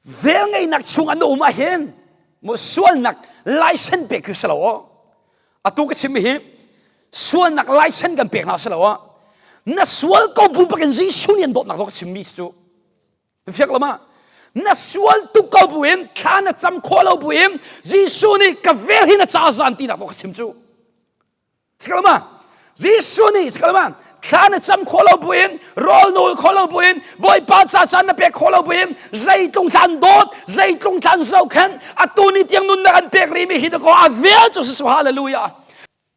Velngeihnak chung an um ahhin mu sualnak license pek khi si lo aw. Atu ka chim hi sualnak license kan pek hna si lo ah. Na sual ko bu bakin Jesuh nih an dawtnak lo ka chimmi cu. Na fiak lo ma? Na sual tuk ko bu in thla na cam khawh lo bu in Jesuh nih ka vel hi na ca zan tinak lo ka chim cu. Sikalama Jesuh nih sikalama thla na cam khawh lo buin rawl nawl khawh lo buin Bawipa ca caan na pek khawh lo buin zeitlung thlan dawt zeitlung thlan zohkhenh atu ni tiang nunnak an pek rih mi hi dakaw a vel cu si hallelujah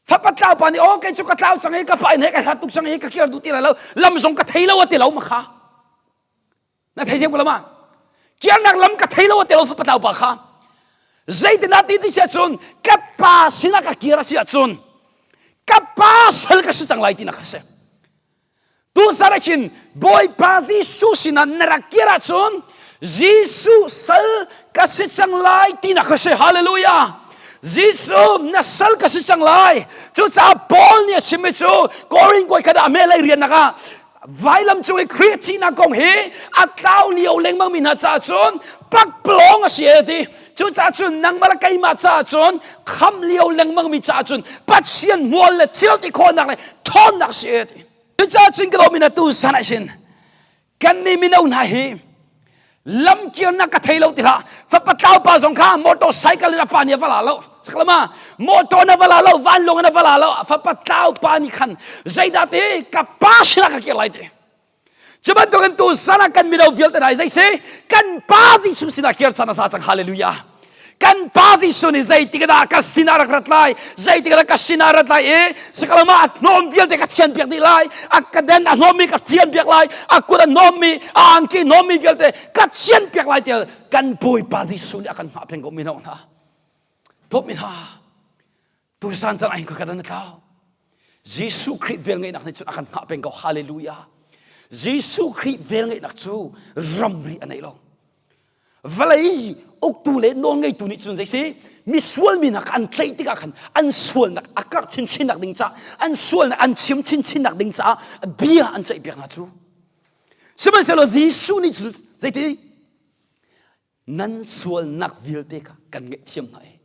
fapa tlau pa nih aw kei cu ka tlau cang i ka pa in he ka hlat tuk cang i ka kir duh ti lai lo lam zong ka thei lo a ti lo ma kha Na thei thiam ko lo ma? Kiarnak lam ka thei lo te lo fapa tlau pa kha. Zeitin ah ti ti sia cun ka pa sinah ka kir a si ahcun ka pa sal ka si cang lai ti na kha si. Tu sar chin Bawipa Jesuh sinah na rak kir ahcun Jesuh sal ka si cang lai ti na kha si. Hallelujah. Jesuh na sal ka si cang lai. Cucaah Paul nih a chimmi cu Korin koi khat ah melei rian nak ah Vailam cung i Khrih thihnak kong hi a tlau lio lengmang mi hna caah cun pakpalawng a si e ti. Cucaah cun nangmah le keimah caah cun kham lio lengmang mi caah cun Pathian hmual le thil ti khawhnak le ṭhawnnak si e ti. Cucaah cun ka lawm in atu san ah hin kan nih mino hna hi lamkirnak ka thei lo ti hlah fapa tlau pa zong kha motorcycle in a pa nih a va la lo saklama motor na va la lo vanlawng in a va la lo fapa tlau pa nih khan zeidah ti ka pa sinah ka kir lai ti cu bantukin tu sana kan mino vialte hna zei si kan pa Jesuh sinah kir chan a sa cang hallelujah Kan Pa Jesuh nih zeitik dah ka sinah rak rat lai, zeitik dah ka sinah rat lai i sakalama a hnawm vialte ka thian piak dih lai, a ka den a hnawmmi ka thian piak lai, a kut a hnawmmi, a angki hnawmmi vialte ka thian piak lai tiah kan Bawipa Jesuh nih a kan hngah peng ko mino hna. Dawt mi hna, tuzan caan ah ka na tlau. Jesuh Khrih velngeihnak nih cun a kan hngah peng ko. Hallelujah. Jesuh Khrih velngeihnak cu ramri a nei lo. Vawlei uktu le nawlngeitu nih cun zeisi misual mi hna kha an tlaih tikah khan an sualnak a karh chinchinnak ding caah an sualnak an chim chinchinnak ding caah bia an ceihpiak hna cu. Sihmanhsehlaw Jesuh nih cun zeiti nan sualnak vialte kha kan ngaihthiam hna i.